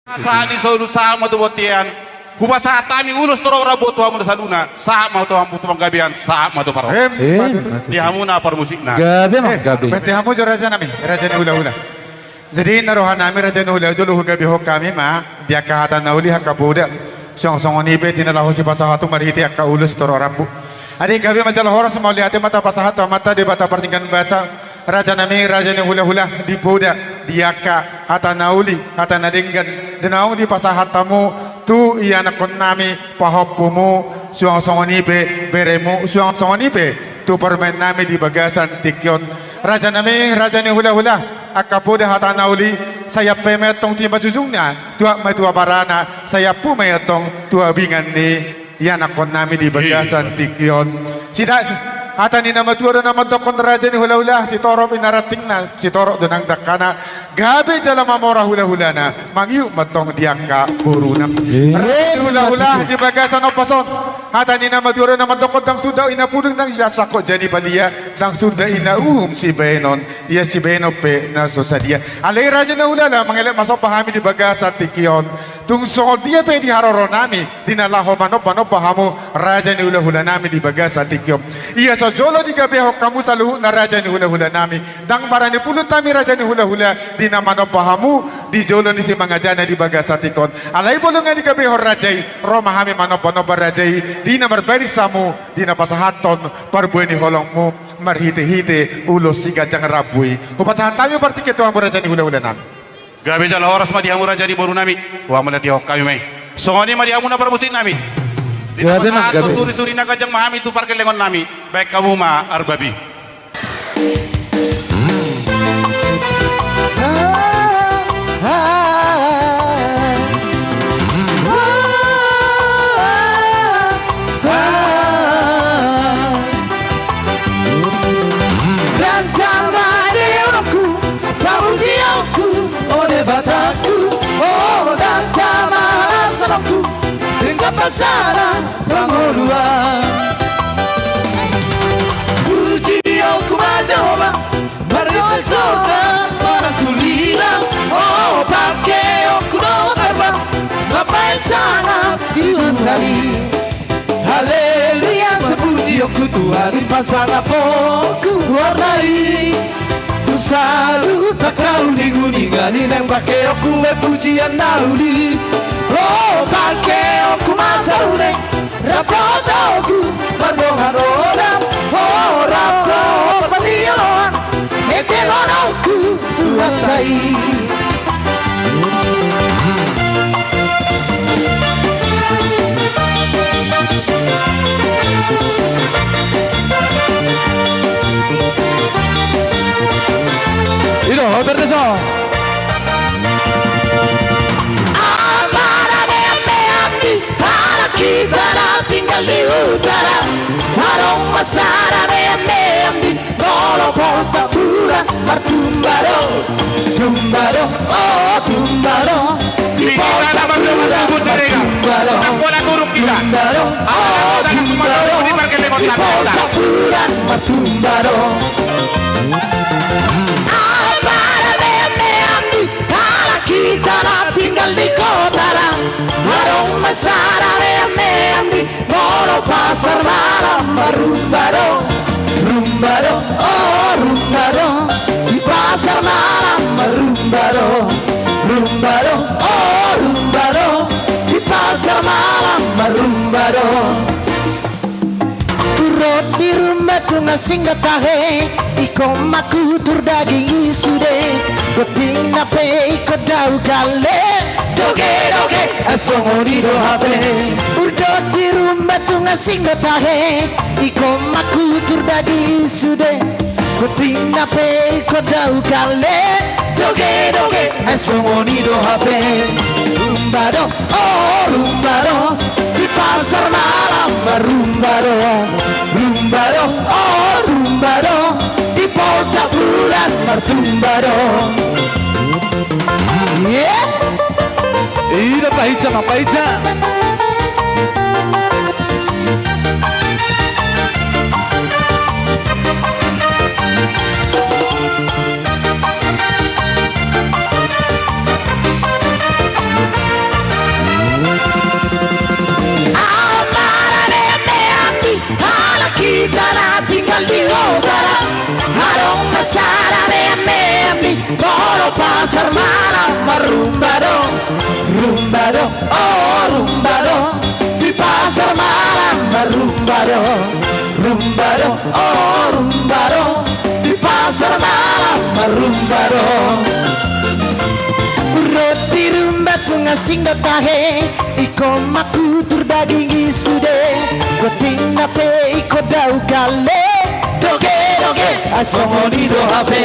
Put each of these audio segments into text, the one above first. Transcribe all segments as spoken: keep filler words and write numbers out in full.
Sahat ni solu, sahat ma tu bontean. Hupasahat hami ulos torop rambu tu hamu na saluhutna, sahat ma tu hamu tu panggabean, sahat ma tu parhorasan. Em, eh, patut. Di hamu na parmusikna. Gabe ma, eh, gabe. Berarti hamu jo raja nami, raja ni hulahula. Jadi na roha nami raja ni hulahula, jolo hugabehon hami ma di angka hata na uli, angka poda. Suang songon i pe di na laho sipasahaton marhite angka ulos torop rambu. Adi gabe ma jala horas, mauliate ma tapasahat tu Amanta Debata pardenggan basa. Raja nami, raja ni hulahula, di poda, di angka hata na uli, hata na denggan, di naung dipasahat hamu tu ianakhon nami, pahompumu, suang songon i pe beremu, suang songon i pe tu parumaen nami di bagasan tingki on. Raja nami, raja ni hulahula, angka poda hata na uli, sai ampe ma i antong timba jujungna, tuat ma i tu abarana, sai ampu ma i antong tu abingan ni ianakhon nami di bagasan tingki on. Sida, hata ni na matua do na mandokkon, raja ni hulahula, sitorop i na rantingna, sitorop do nang dangkana, gabe jala mamora hulahulana, mangihut ma antong di angka boruna. Eh, raja ni hulahula, di bagasan ombas on, hata ni na matua do na mandokkon, ndang suda ina pudun, ndang siap sangkot jadi palia, ndang suda ina uhum sibahenon, ia sibahenon pe na so sadia. Alai raja ni hulahula, mangelek ma somba hami di bagasan tingki on. Tung songon dia pe di haroro nami, di na laho manomba-nomba hamu, raja ni hulahula nami di bagasan tingki on. Ia so jolo digabehon hamu saluhutna, raja ni hulahula nami. Ndang marani pulut hami, raja ni hulahula, di na manomba hamu di jolo ni simangajana di bagasan tingki on. Alai molo nga digabehon raja i, ro ma hami manomba-nomba raja i, di na marbaris hamu, di na pasahathon parbue ni holongmu, marhite-hite ulos siganjang rambu i. Hupasahat hami partingkian tu hamu, raja ni hulahula nami. Gabe jala horas ma di hamu, raja ni boru nami. Ua, mauliate hami ma i. Songon i ma di hamu na parmusik nami. Di na pasahathon suri-suri na ganjang ma hami tu pargellengon nami. Baen hamu ma, Arbabi. Dangka ma holongku, pamujionku, o Debataku, o dangka ma holongku, denggan basa na pangoluan. Pujionku ma Jahowa, marga soda, marangkulina, o pangkeonku do Arba, mambaen sangap di Tuhan i. Haleluya, sai pujionku Tuhan i, pasangaponku horna i. Tu saluhut angka uning-uningan i, naeng pangkeonku ma pujian na uli. O pangkeonku ma sauleng, rap dohot togu, mardongan oda, o rap dohot parnialoan, ende holongku Tuhanta i. I do, Berdeso. Amang, amang, amang, amang, halak hita na tinggal di utara, adong ma sada meam-meam di Molo Poltaburan, martumba do, tumba do, o tumba do. Di Poltaburan, martumba do, tumba do, o tumba do. Di Poltaburan, martumba do. Amang, amang, amang, amang, halak hita na tinggal di kota ra, adong ma sada meam-meam di Molo Pasar Malam, marrumba do, rumba do, o rumba do. Di Pasar Malam, marrumba do, rumba do, o rumba do. Di Pasar Malam, marrumba do. Ro di rumba tu na singkat tahe, ingkon ma kutur daging i sude. Gontingna pe ingkon dao galle, doge-doge, ai songon i do hape. Ro di rumba tu na singkat tahe, ingkon ma kutur daging i sude. Gontingna pe ingkon dao galle, doge-doge, ai songon i do hape. Rumba do, o rumba do, di Pasar Malam, marrumba do. Rumba do, o rumba do, di Poltaburan, martumba do. Ye? I do, pahinsa ma, pahinsa. Malam marrumba do, rumba do, oh rumba do. Di pasar malam marrumba do, rumba do, oh rumba do. Di pasar malam marrumba do. Roti rumba tung asing do tahe. Ingkon makutur daging i sude. Gotingna pe ingkon dao galle. Doge doge, ai songon i do hape.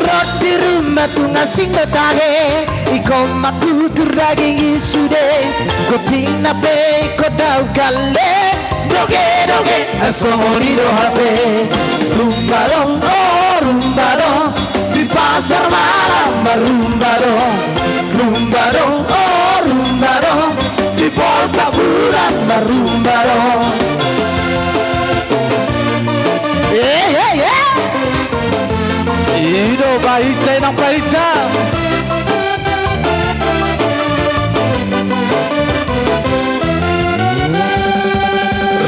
Roti rumba tung asing do tahe. Ingkon makutur daging i sude. Gotingna pe ingkon dao galle. Doge doge, ai songon i do hape. Rumba do, oh rumba do. Di pasar malam marrumba do. Rumba do, oh rumba do. Di Boltabulan marrumba do. Eh, eh, eh. I do, pahinsa, inang, pahinsa.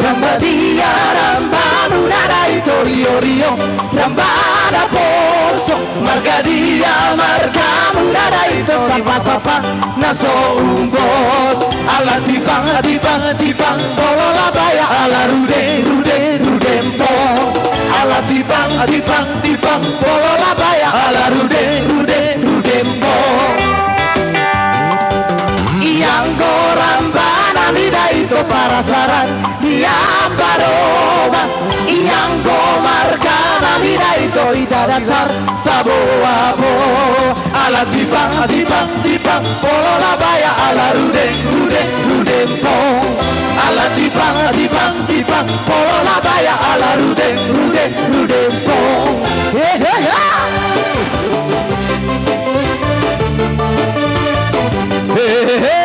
Ramba dia, ramba muna da ito, rio rio, ramba naposo. Marga dia, marga muna da ito, sapa sapa na so umbot. Ala tipang, tipang, tipang, polola baya, ala rude, rude, rude mpo. Ala tipang, tipang, tipang, polola baya, ala rude, rude, rude mpo. Ianggo ramba nami da ito parasaran. Di ambaroba, ianggo marga nami da ito i da datar taboabo. Ala tipang, tipang, tipang, polola baya, ala rude, rude, rude mpo. Ala tipang, tipang, tipang, polola baya, ala rude, rude, rude mpo. He, he, he. He, he, he.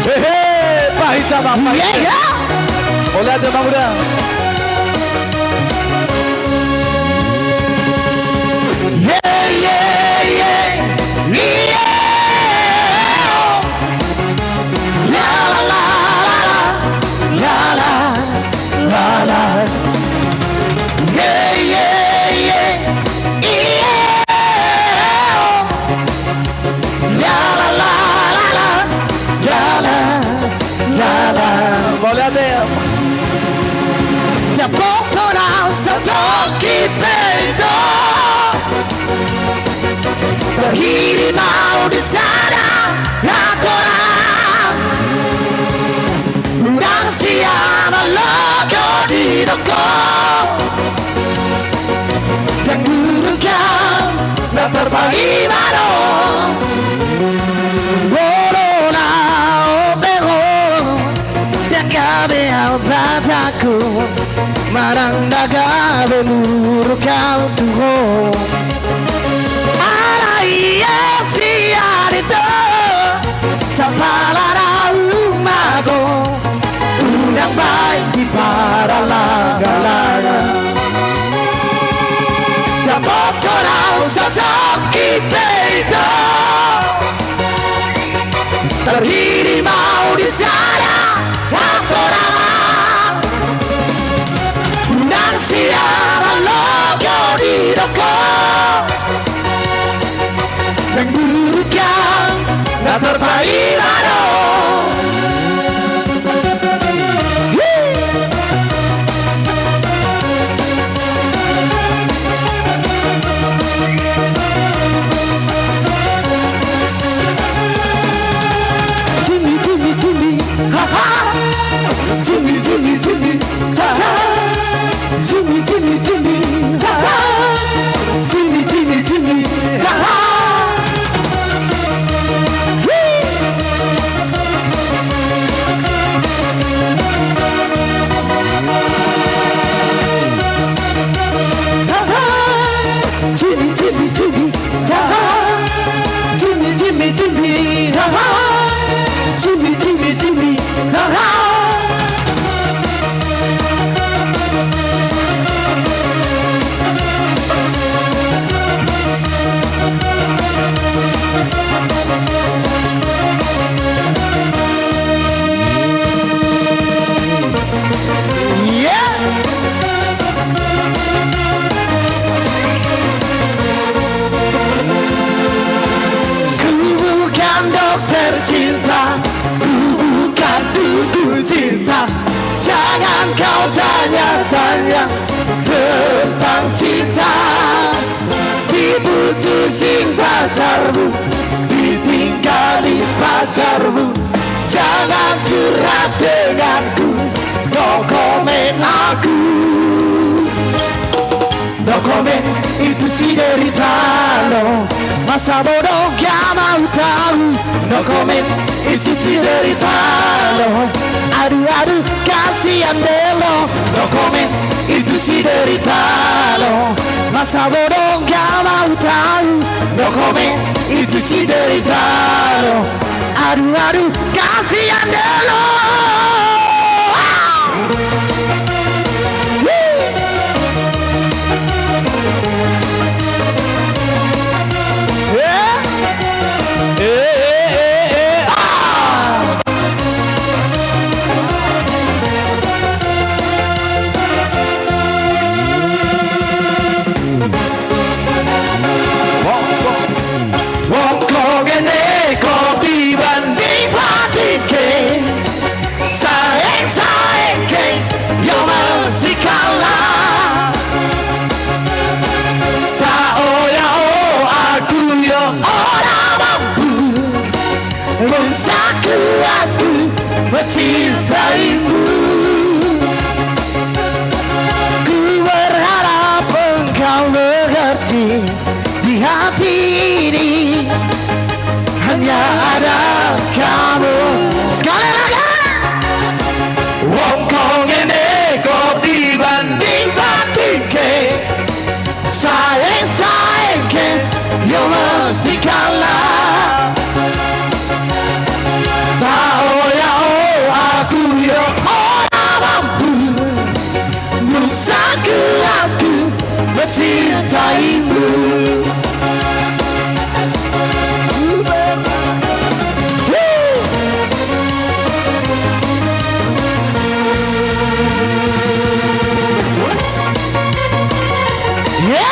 He, he. Pahinsa ma, pahinsa. Iya, iya. Oleh ada ma uda. Ye, ye, ye. Ye. La, la, la, la, la, la, la. Ye, ye, ye. Ye. La, la, la, la, la. La, la, la, la. Mauliate. Dapotan au satoki pe ito. Tarhirim au di sada natoran. Ndang sian logo didok ho. Ndang buruk au, ndang tarpaima do. Molo na ope ho, ndang gabe au batangku. Manang na gabe muruk au tu ho. Alai ia sian ito, sapala na umago, unang baen di paralanggalangan. Dapotan au satoki pe ito. Tarhirim au di sada natoran. Ndang sian logo didok ho. Ndang buruk au, ndang tarpaima do. Jimmy, Jimmy, Jimmy, ha, ha. Jimmy, Jimmy, Jimmy, ha, ha. Jimmy, Jimmy, Jimmy, ha, ha. Jimmy, Jimmy, Jimmy, ha, ha. Woo! Tentang cinta, diputusin pacarmu, ditinggalin pacarmu, jangan curhat denganku. No comment aku. No comment, itu si derita lo. Masa bodoh gak mau tahu. No comment, itu si derita lo. Aduh, aduh, kasihan deh lo. No comment, itu si derita lo. Masa bodoh gak mau tahu. No comment, itu si derita lo. Aduh, aduh, kasihan deh lo. Ah! Woo! Eh? Eh, eh, eh, eh. Ah! Wong, wong. Wong, wong, ene ko dibanding-bandingke. Saing-saingke, yo mesti kalah. Tahu ya, oh, aku yo ora mampu. Masa ku aku mencintaimu. Ku berharap engkau mengerti, di hati ini hanya ada kamu. Sekali lagi. Wong, wong, ene ko dibanding-bandingke. Saing-saingke, yo mesti kalah. Tahu ya, oh, aku yo ora mampu. Masa ku aku mencintaimu. Ya.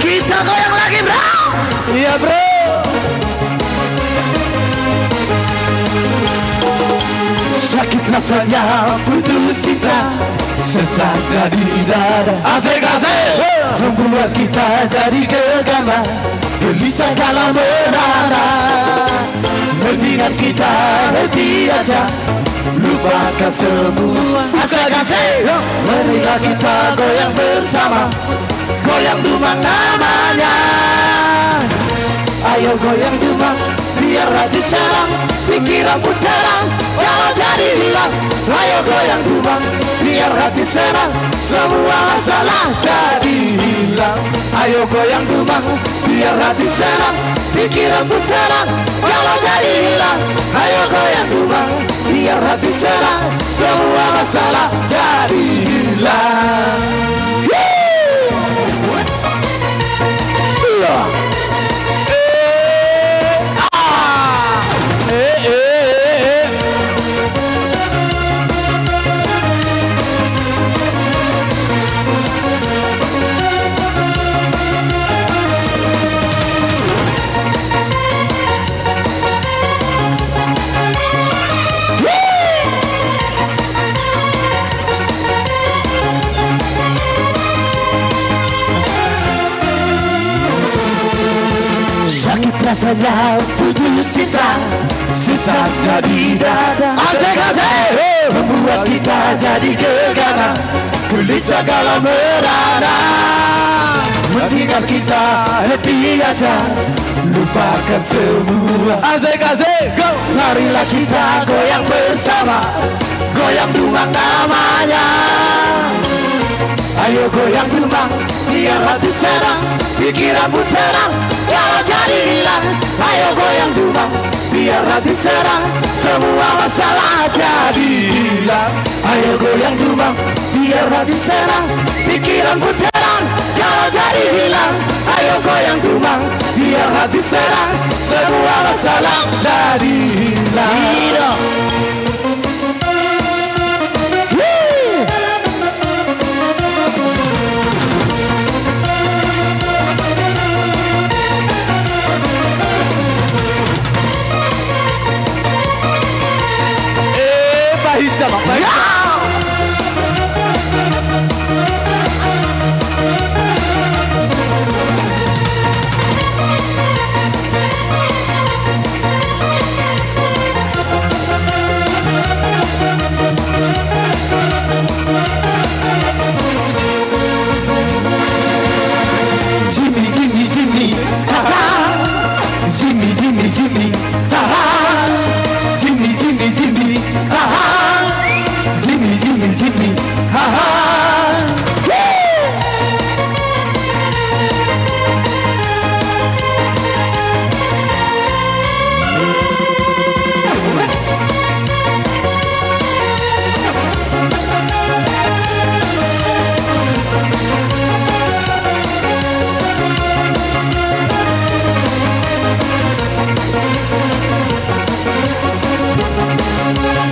Kita goyang lagi, bro. Iya, bro. Sakit rasanya putus cinta, sesak di dada. Asik, asik. Membuat kita jadi gegabah, gelisah kalau merana. Mendingan kita happy aja, lupakan semua. Asik, asik. Marilah kita goyang bersama, goyang dumang namanya. Ayo goyang dumang, biar hati senang, pikiran pun tenang, kalau jadi hilang. Ayo goyang dumang, biar hati senang, semua masalah jadi hilang. Ayo goyang dumang, biar hati senang, pikiran pun tenang, kalau jadi hilang. Ayo goyang dumang, biar hati senang, semua masalah jadi hilang. Iya. Eh, ah. Eh, eh, eh, eh. Sakit rasanya putus cinta, sesak di dada. Asik, asik. Membuat kita jadi gegana, gelisah kalau merana. Mendingan kita happy aja, lupakan semua. Asik, asik, go. Marilah kita goyang bersama, goyang dumang namanya. Ayo goyang dumang, biar hati senang, pikiran pun tenang, kalau jadi hilang. Ayo goyang dumang, biar hati senang, semua masalah jadi hilang. Ayo goyang dumang, biar hati senang, pikiran pun tenang, kalau jadi hilang. Ayo goyang dumang, biar hati senang, semua masalah jadi hilang. Iya. Eh, bahinca, Bang, bahinca. Ya! Jimmy, Jimmy, haha.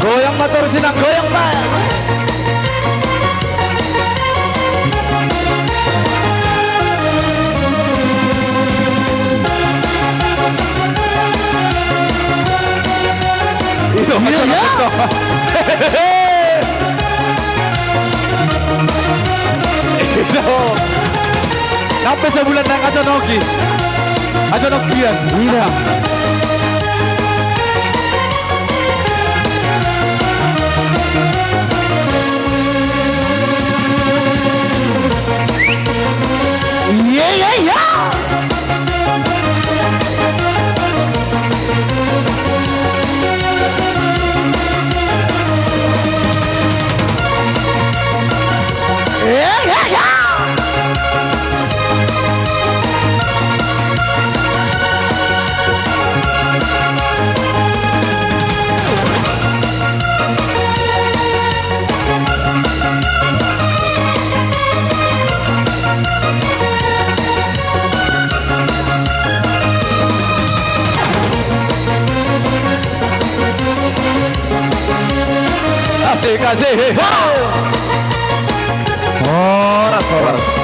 Goyang ma torus, Inang, goyang ma. Iya, iya. Sampai sebulan dah kacau noki. Kacau nokian. Iya. Iya, iya, iya. Asik, asik. Horas, horas.